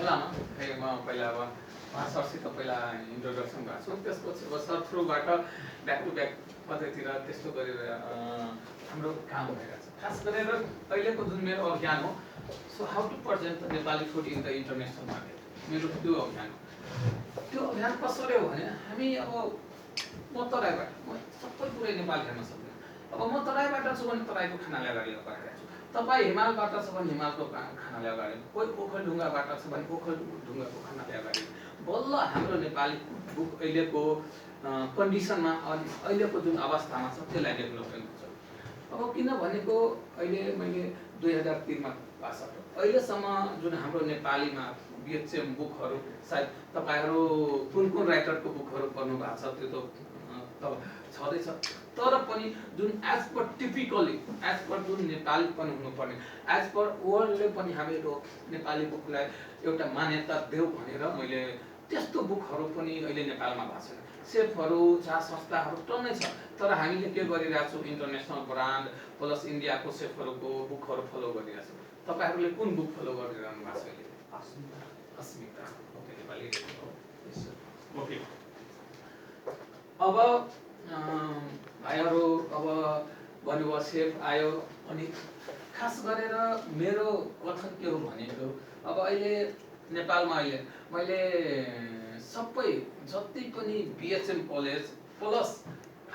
बदलामा खै म पहिला अब सरसित पहिला इन्ट्रोडक्सन भएको छु त्यसपछि अब सर थ्रुबाट ब्याक टु ब्याक कतैतिर त्यस्तो गरेर हाम्रो काम भइरहेको छ खास गरेर अहिलेको जुन मेरो अभियान हो so how to present the Nepali food in the international market मेरो त्यो अभियान हो त्यो अभियान कसरी हो भने हामी अब म तराईबाट म सबै कुरै नेपाली खान सक्दैन अब म तराईबाट छु भने तराईको खानालाई अगाडि बढाइरहेको छु तपाईँ हिमालबाट छ भने हिमालको खानालाई अगाडि कोही ओखलढुङ्गाबाट छ भने ओखलढुङ्गाको खानालाई अगाडि बल्ल हाम्रो नेपाली बुक अहिलेको कन्डिसनमा अनि अहिलेको जुन अवस्थामा छ त्यसलाई डेभलपमेन्ट हुन्छ अब किन भनेको अहिले मैले 2003मा पास आउट अहिलेसम्म जुन हाम्रो नेपालीमा बिएचएम बुकहरू सायद तपाईँहरू कुन कुन राइटरको बुकहरू पढ्नु भएको छ त्यो त छँदैछ तर पनि जुन as per typically as per जुन नेपाली पनि हुनुपर्ने एज पर वर्ल्डले पनि हामीहरू नेपाली बुकलाई एउटा मान्यता देऊ भनेर मैले त्यस्तो बुकहरू पनि अहिले नेपालमा भएको छैन सेफहरू चाह संस्थाहरू टन्नै छ तर हामीले के गरिरहेको छौँ इन्टरनेसनल ब्रान्ड प्लस इन्डियाको सेफहरूको बुकहरू फलो गरिरहेको छौँ तपाईँहरूले कुन बुक फलो गरिरहनु भएको छ अहिले अस्मिता ओके नेपाली ओके अब भाइहरू अब भन्नुभयो सेफ आयो अनि खास गरेर मेरो कथन के हो भनेको अब अहिले नेपालमा अहिले मैले सबै जति पनि BHM college plus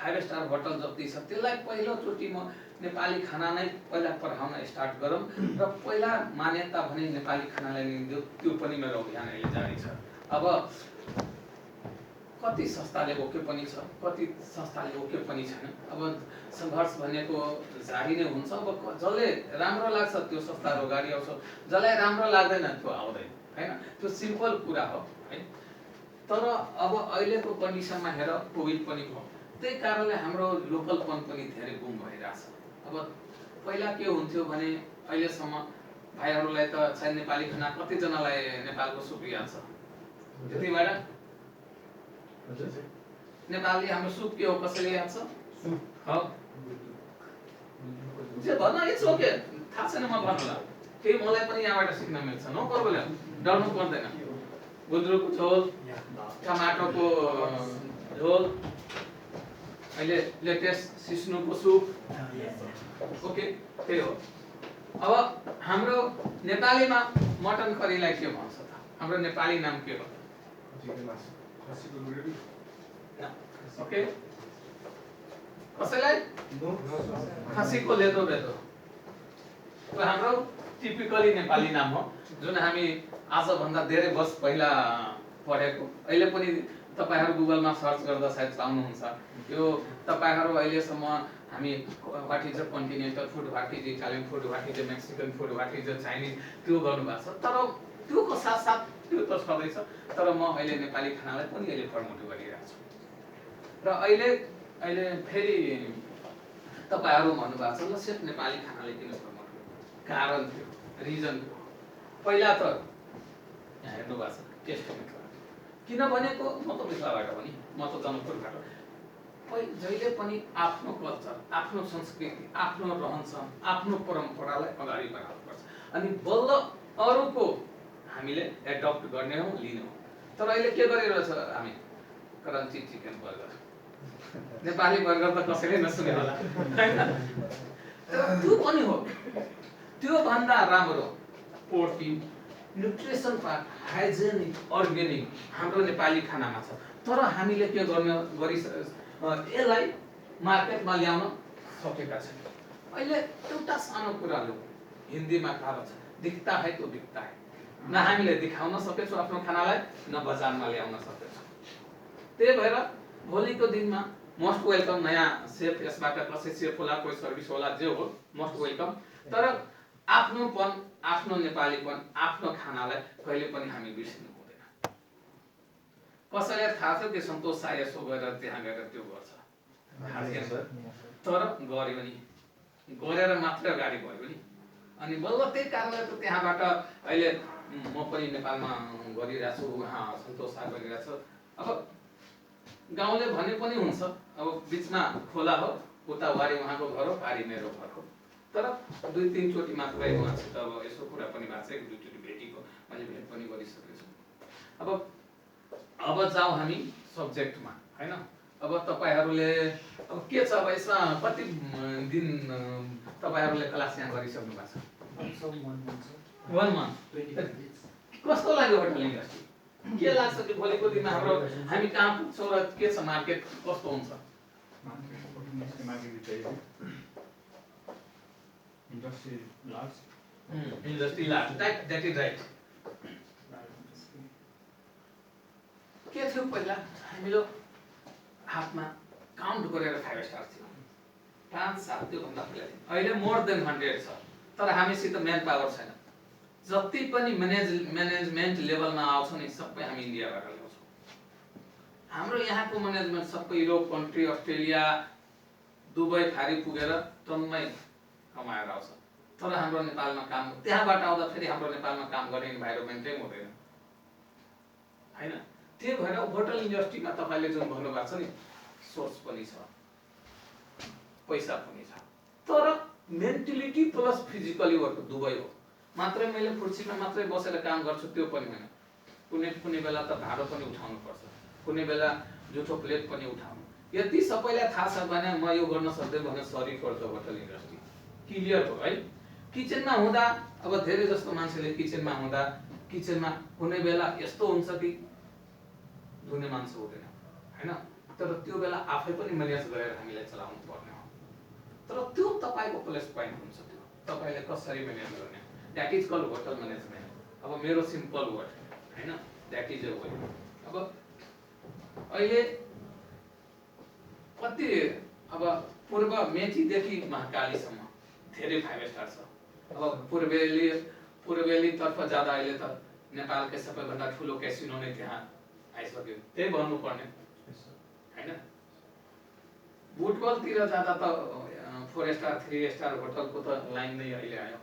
5 star hotel जति छ त्यसलाई पहिलोचोटि म नेपाली खाना नै पहिला पढाउन स्टार्ट गरौँ र पहिला मान्यता भने नेपाली खानालाई दियो त्यो पनि मेरो अभियान अहिले जारी छ अब कति संस्थाले ओके पनि छ कति संस्थाले ओके पनि छैन अब सङ्घर्ष भनेको जारी नै हुन्छ अब जसले राम्रो लाग्छ त्यो संस्थाहरू अगाडि आउँछ जसलाई राम्रो लाग्दैन त्यो आउँदैन हैन त्यो सिम्पल कुरा हो है तर अब अहिलेको कन्डिसनमा हेर कोभिड पनि भयो त्यही कारणले हाम्रो लोकलपन पनि धेरै गुम भइरहेछ अब पहिला के हुन्थ्यो भने अहिलेसम्म भाइहरूलाई त सायद नेपाली खाना कतिजनालाई नेपालको सुप याद छ त्यति भएर नेपाली हाम्रो सुप के हो कसैले याद छ हो जे भन्न इट्स ओके थाहा छैन म भन्नुला केही मलाई पनि यहाँबाट सिक्न मिल्छ नो प्रब्लम डर्नु पर्दैन गुन्द्रुकको झोल टमाटरको झोल अहिले लेटेस्ट सिस्नुको सुप ओके त्यही हो अब हाम्रो नेपालीमा मटन करीलाई के भन्छ त हाम्रो नेपाली नाम के हो ओके कसैलाई खसीको लेदो बेदो त्यो हाम्रो टिपिकली नेपाली नाम हो जुन हामी आजभन्दा धेरै वर्ष पहिला पढेको अहिले पनि तपाईहरु गुगलमा सर्च गर्दा सायद पाउनुहुन्छ यो तपाईहरु अहिलेसम्म हामी what is the continental food what is Italian food what is the Mexican food what is the Chinese त्यो गर्नु भएको छ तर त्योको साथसाथ त्यो त छँदैछ तर म अहिले नेपाली खानालाई पनि अहिले प्रमोट गरिरहेको छु र अहिले फेरि तपाईहरु भन्नु भएको छ ल सिर्फ नेपाली खानाले किन प्रमोट गर्नु कारण थियो रिजन थियो पहिला त यहाँ हेर्नु भएको छ टेस्ट किन भनेको म त मिथिलाबाट हो नि म त जनकपुरबाट जहिले पनि आफ्नो कल्चर आफ्नो संस्कृति आफ्नो रहनसहन आफ्नो परम्परालाई अगाडि बढाउनुपर्छ अनि बल्ल अरूको हामीले एडप्ट गर्ने हो लिने हो तर अहिले के गरिरहेछ हामी crunchy chicken burger Nepali burger त कसैले नसुने होला हैन त्यो पनि हो त्यो भन्दा राम्रो protein nutrition part hygienic organic हाम्रो नेपाली खानामा छ तर हामीले के गर्ने यसलाई मार्केटमा ल्याउन सकेका छैन अहिले एउटा सानो कुरा लो हिन्दीमा कहावत छ दिखता है तो बिकता है न हामीले देखाउन सकेछौँ आफ्नो खानालाई न बजारमा ल्याउन सकेछौँ त्यही भएर भोलिको दिनमा मोस्ट वेलकम नयाँ सेफ यसबाट कसै सेफ होला कोही सर्भिस होला जे हो मोस्ट वेलकम तर आफ्नोपन आफ्नो नेपालीपन आफ्नो खानालाई कहिले पनि हामी बिर्सिनु हुँदैन कसैले थाहा छ कि सन्तोष साई यसो गरेर त्यहाँ गएर त्यो गर्छ तर गर्यो नि गरेर मात्र अगाडि भयो नि अनि बल्ल त्यही कारणले त त्यहाँबाट अहिले म पनि नेपालमा गरिरहेको छु उहाँ सन्तोष साई गरिरहेको छ अब गाउँले भने पनि हुन्छ अब बीचमा खोला हो उता वारी उहाँको घर हो पारी मेरो घर हो तर 2-3 चोटि मात्रै उहाँसित अब यसो कुरा पनि भएको छ 1-2 चोटि भेटेको मैले भेट पनि गरिसकेँ अब जाउँ हामी सब्जेक्टमा हैन। अब तपाईहरुले अब के छ अब यसमा कति दिन तपाईहरुले क्लास यहाँ गरिसक्नु भएको छ? 1 month। कस्तो लाग्यो होटल इन्डस्ट्री? के लाग्छ कि भोलिको दिनमा हाम्रो हामी कहाँ पुग्छौँ र के छ मार्केट कस्तो हुन्छ? Industry large. Industry large. That is right. के थियो पहिला हामीलो हातमा काउन्ट गरेर 5 स्टार थियो 5-7 त्यो भन्दा पहिला थियो। अहिले मोर देन 100 छ। तर हामीसित म्यान पावर छैन। जति पनि म्यानेजमेन्ट लेभलमा आउँछ नि सबै हामी इन्डियाबाट ल्याउँछौँ। हाम्रो यहाँको म्यानेजमेन्ट सबै युरोप कन्ट्री, अस्ट्रेलिया, दुबई फारी पुगेर टन्नै कमाएर आउँछ। तर हाम्रो नेपालमा काम त्यहाँबाट आउँदा फेरि हाम्रो नेपालमा काम गर्ने इन्भाइरोमेन्टै हुँदैन हैन। त्यही भएर होटल इन्डस्ट्रीमा तपाईले जुन भन्नुभएको छ नि सोर्स पनि छ, पैसा पनि छ, तर मेन्टलिटी प्लस फिजिकली वर्क दुवै हो। मात्रै मैले कुर्सीमा मात्रै बसेर काम गर्छु त्यो पनि हैन। कुनै बेला त भाडो पनि उठाउनु पर्छ, कुनै बेला जुठो प्लेट पनि उठाउनु। यदि सबैलाई थाहा छ भने म यो गर्न सक्दैन भने sorry for the hotel industry. Clear हो है। किचनमा हुँदा अब धेरै जस्तो मान्छेले किचनमा हुँदा किचनमा कुनै बेला यस्तो हुन्छ कि धुने मान्छे हुँदैन हैन। तर त्यो बेला आफै पनि म्यानेज गरेर हामीलाई चलाउनु पर्ने हो। तर त्यो तपाईको प्लस पोइन्ट हुन्छ। त्यो तपाईले कसरी म्यानेज गर्ने, that is called hotel management. अब मेरो सिम्पल वर्ड हैन, दैट इज अ वे। अब अहिले कति अब पूर्व मेचीदेखि महाकालीसम्म धेरै 5 स्टार छ। अब पूर्वेली तर्फ जाँदा अहिले त नेपालकै सबैभन्दा ठुलो क्यासिनो नै त्यहाँ आइसक्यो। त्यही भन्नु पर्ने हैन। बुटबलतिर जाँदा त 4 स्टार 3 स्टार होटलको त लाइन नै अहिले आयो।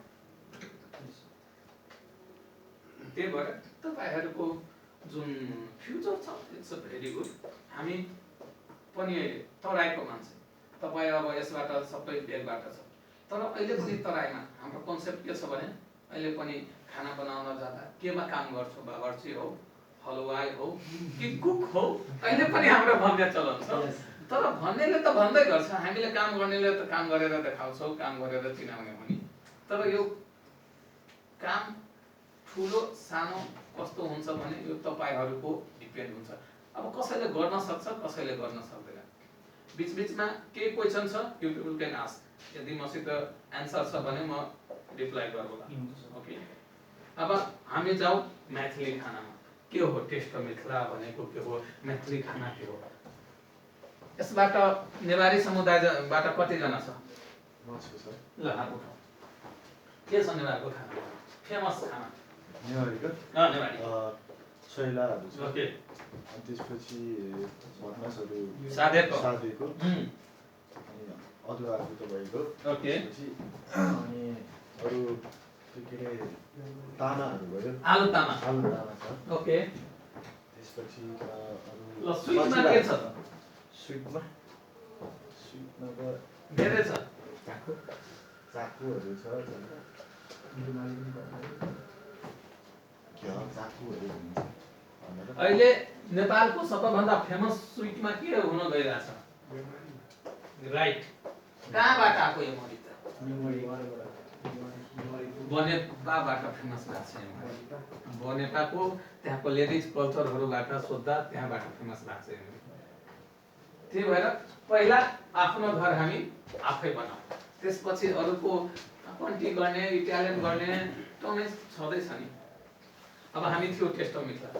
त्यही भएर तपाईहरुको जुन फ्युचर छ इट्स अ भेरी गुड। हामी पनि अहिले तराईको मान्छे, तपाई अब यसबाट सबै बेगबाट छ। तर अहिले पनि तराईमा हाम्रो कन्सेप्ट के छ भने अहिले पनि खाना बनाउन जाँदा केमा काम गर्छौ, बावर्ची हो, हलवाई हो कि कुक हो, अहिले पनि हाम्रो भन्ने चलन छ। तर भन्नेले त भन्दै गर्छ, हामीले काम गर्नेले त काम गरेर देखाउँछौ, काम गरेर चिनाउने हो नि। तर यो काम ठुलो सानो कस्तो हुन्छ भने यो तपाईहरुको डिपेन्ड हुन्छ। अब कसैले गर्न सक्छ, कसैले गर्न सक्दैन। बीचमा के क्वेशन छ यु पिपल क्यान आस्क। यदि मसित एन्सर छ भने म रिप्लाई गरौँला। ओके। अब हामी जाऊ मैथिली खानामा। के हो टेस्ट मिथिला भनेको, के हो मैथिली खाना, के हो? यसबाट नेवारी समुदायबाट कति जना छ? ल हात उठाऊ। के छ नेवारको खाना? फेमस खाना नेवारीको नेवारी छैलाहरु छ। ओके। अनि त्यसपछि भटमासहरु सादेको अनि अदुवाहरु त भएको। ओके। त्यसपछि अनि अरु के रे तामाहरु भयो। आलु तामा छ। ओके। त्यसपछि अरु ल स्वीटमा के छ त? स्वीटमा त धेरै छ। चाकुहरु छ। अहिले नेपालको सबैभन्दा फेमस स्वीटमा के हुन गइरहेछ? राइट। कहाँबाट आएको यो मरी त? बनेपाबाट फेमस भएको छ। बनेपाको त्यहाँको लेडिज कल्चरहरुबाट सोध्दा त्यहाँबाट फेमस भएको छ। त्यही भएर पहिला आफ्नो घर हामी आफै बनाऊ, त्यसपछि अरूको कन्टी गर्ने, इटालियन गर्ने टमै छँदै छ नि। अब हामी थियो टेस्ट अफ मिथिला।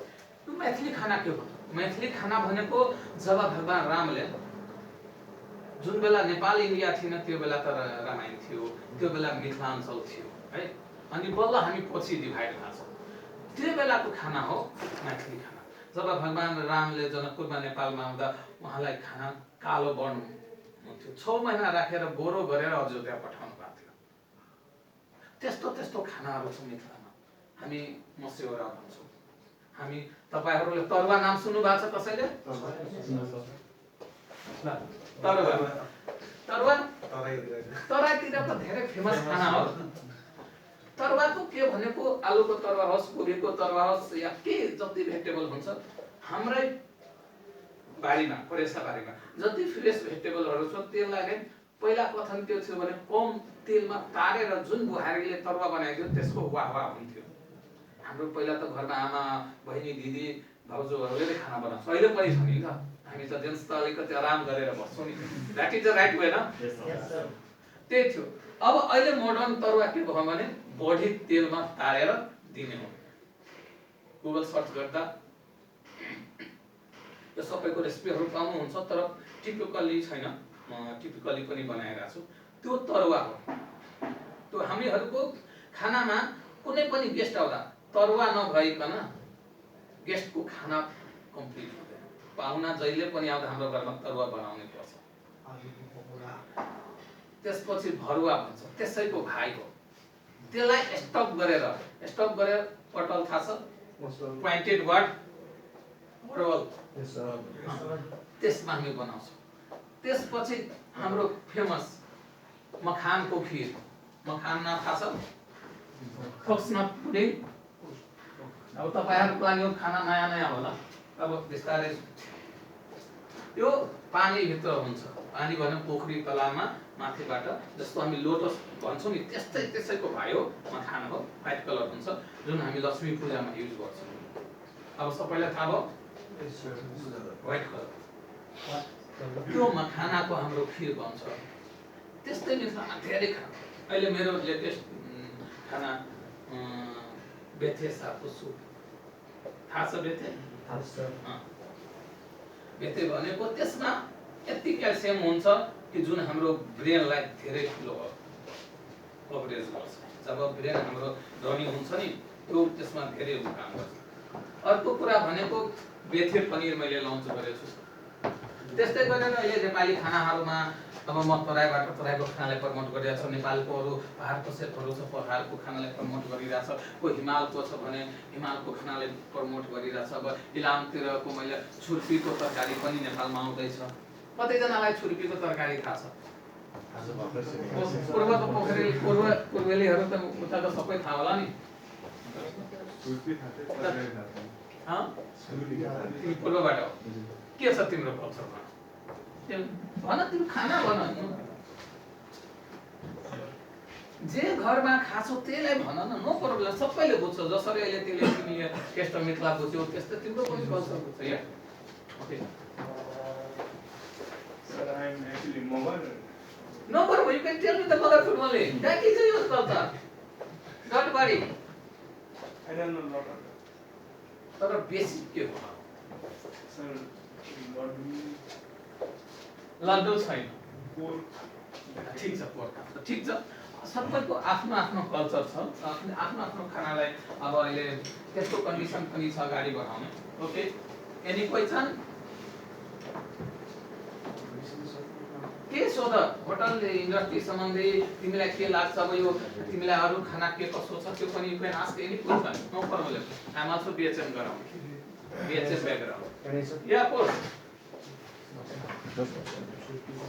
यो मैथिली खाना के हो? मैथिली खाना भनेको जब भगवान रामले जुन बेला नेपाल इन्डिया थिएन त्यो बेला त रामायण थियो, त्यो बेला मिथिलाञ्चल थियो है। अनि बल्ल हामी पछि डिभाइड भएको छौँ। त्यो बेलाको खाना हो मैथिली खाना। जब भगवान रामले जनकपुरमा नेपालमा आउँदा उहाँलाई खाना कालो वर्ण हुन्थ्यो, 6 महिना राखेर गोरो गरेर अयोध्या पठाउनु भएको थियो। त्यस्तो खानाहरू छ मिथिलामा। हामी मस्यौरा भन्छौँ। हामी तपाईहरुले तरुवा नाम सुन्नु भएको छ कसैले? तरुवा तराईतिर त धेरै फेमस खाना हो। तरुवाको के भनेको आलुको तरुवा होस्, कोबीको तरुवा होस् या के जति भेजिटेबल हुन्छ हाम्रै बारीमा, परेसा बारीमा जति फ्रेस भेजिटेबलहरू छ त्यसलाई नै पहिला कथन के थियो भने कम तेलमा तारेर जुन बुहारीले तरुवा बनाइदियो त्यसको वाह वाह हुन्थ्यो। हाम्रो पहिला त घरमा आमा, बहिनी, दिदी, भाउजूहरूले खाना बनाउँछ। अहिले पनि छ नि त, हामी त जेन्ट्स त अलिकति आराम गरेर बस्छौँ नि। That is the right way न? त्यही थियो। अब अहिले मोडर्न तरुवा के भयो भने बढी तेलमा तारेर दिने हो। गुगल सर्च गर्दा यो सबैको रेसिपीहरू पाउनुहुन्छ, तर टिपिकल्ली छैन, म टिपिकल्ली पनि बनाइरहेको छु। त्यो तरुवा हो। त्यो हामीहरूको खानामा कुनै पनि गेस्ट आउँदा तरुवा नभइकन गेस्टको खाना कम्प्लिट हुँदैन। पाहुना जहिले पनि आउँदा हाम्रो घरमा तरुवा बनाउनै पर्छ। त्यसपछि भरुवा भन्छ, त्यसैको भाइ हो। त्यसलाई स्टफ गरेर पटल थाहा छ? पोइन्टेड वर्ड भरुवल, त्यसमा हामी बनाउँछौँ। त्यसपछि हाम्रो फेमस मखानको खिर, मखाना थाहा छ? कोकोनट पुडिङ। अब तपाईहरुको लागि यो खाना नयाँ नयाँ होला, अब बिस्तारै यो पानी भित्र हुन्छ। पानी भने पोखरी तलाबमा माथिबाट, जस्तो हामी लोटस भन्छौँ नि त्यसैको भाइ हो, मखाना हो, व्हाइट कलर हुन्छ, जुन हामी लक्ष्मी पूजामा युज गर्छौँ। अब सबैलाई थाहा भयो व्हाइट कलर। त्यो मखानाको हाम्रो खिर बन्छ। त्यस्तै मिसामा धेरै खाना। अहिले मेरो लेटेस्ट खाना बेथे सागको सुप। थाहा छ बेथे? बेथे भनेको त्यसमा यति क्याल्सियम हुन्छ कि जुन हाम्रो ब्रेनलाई धेरै ठुलो कभरेज गर्छ। जब ब्रेन हाम्रो रनिङ हुन्छ नि, त्यो त्यसमा धेरै काम गर्छ। अर्को कुरा भनेको बेथे पनिर मैले लन्च गरेको छु। त्यस्तै गरेर अहिले नेपाली खानाहरूमा अब म तराईको खानालाई प्रमोट गरिरहेको छु। नेपालको अरू पहाडको सेटहरू छ, पहाडको खानालाई प्रमोट गरिरहेछ। कोही हिमालको छ भने हिमालको खानालाई प्रमोट गरिरहेछ। अब इलामतिरको मैले छुर्पीको तरकारी पनि नेपालमा आउँदैछ। कतिजनालाई छुर्पीको तरकारी थाहा छ? पूर्वको पूर्वेलीहरू त उताको सबै थाहा होला नि। पूर्वबाट हो। के छ तिम्रो कल्चरमा? भन, तिम्रो खाना भन। जे घरमा खाछौ त्यसलाई भन न, नो प्रब्लम, सबैले बुझ्छ। जसरी अहिले तिमीले टेस्ट मिथिला बुझ्यौ त्यस्तै तिम्रो पनि कल्चर बुझ्छ या। Okay Sir, I am actually Mughal. No problem, you can tell me the Mughal food only. That is your culture. Don't worry. I don't know lot of that. तर बेसिक के हो? Sir, लड्डु छैन। pork. ठिक छ, pork ठिक छ। सबैको आफ्नो आफ्नो कल्चर छ, आफ्नो आफ्नो खानालाई अब अहिले त्यस्तो कन्डिसन पनि छ अगाडि बढाउने। Okay, any question? के सोध? होटल इन्डस्ट्री सम्बन्धी तिमीलाई के लाग्छ? अब यो तिमीलाई अरू खाना के कसो छ त्यो पनि you can ask any question, no problem. I am also BHM गराउँ, बीएचएम ब्याकग्राउन्ड। या पोस्ट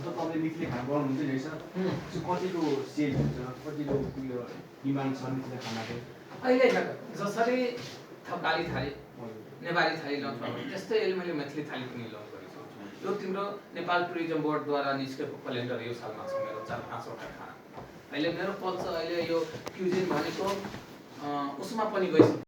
तपाईले मिथिला खाना बनाउनुहुन्छ नि रहेछ, कतिको सेल हुन्छ, कतिको उयो डिमान्ड छ मिथिला खानाको? अहिले जसरी थकाली थाली, नेपाली थाली लन्च भयो त्यस्तै अहिले मैले मैथिली थाली पनि लन्च गरेको छु। यो तिम्रो नेपाल टुरिज्म बोर्डद्वारा निस्केको क्यालेन्डर यो सालमा छ मेरो 4-5वटा खाना। अहिले मेरो कल्चर अहिले यो क्युजिन भनेको उसमा पनि गइसक्यो।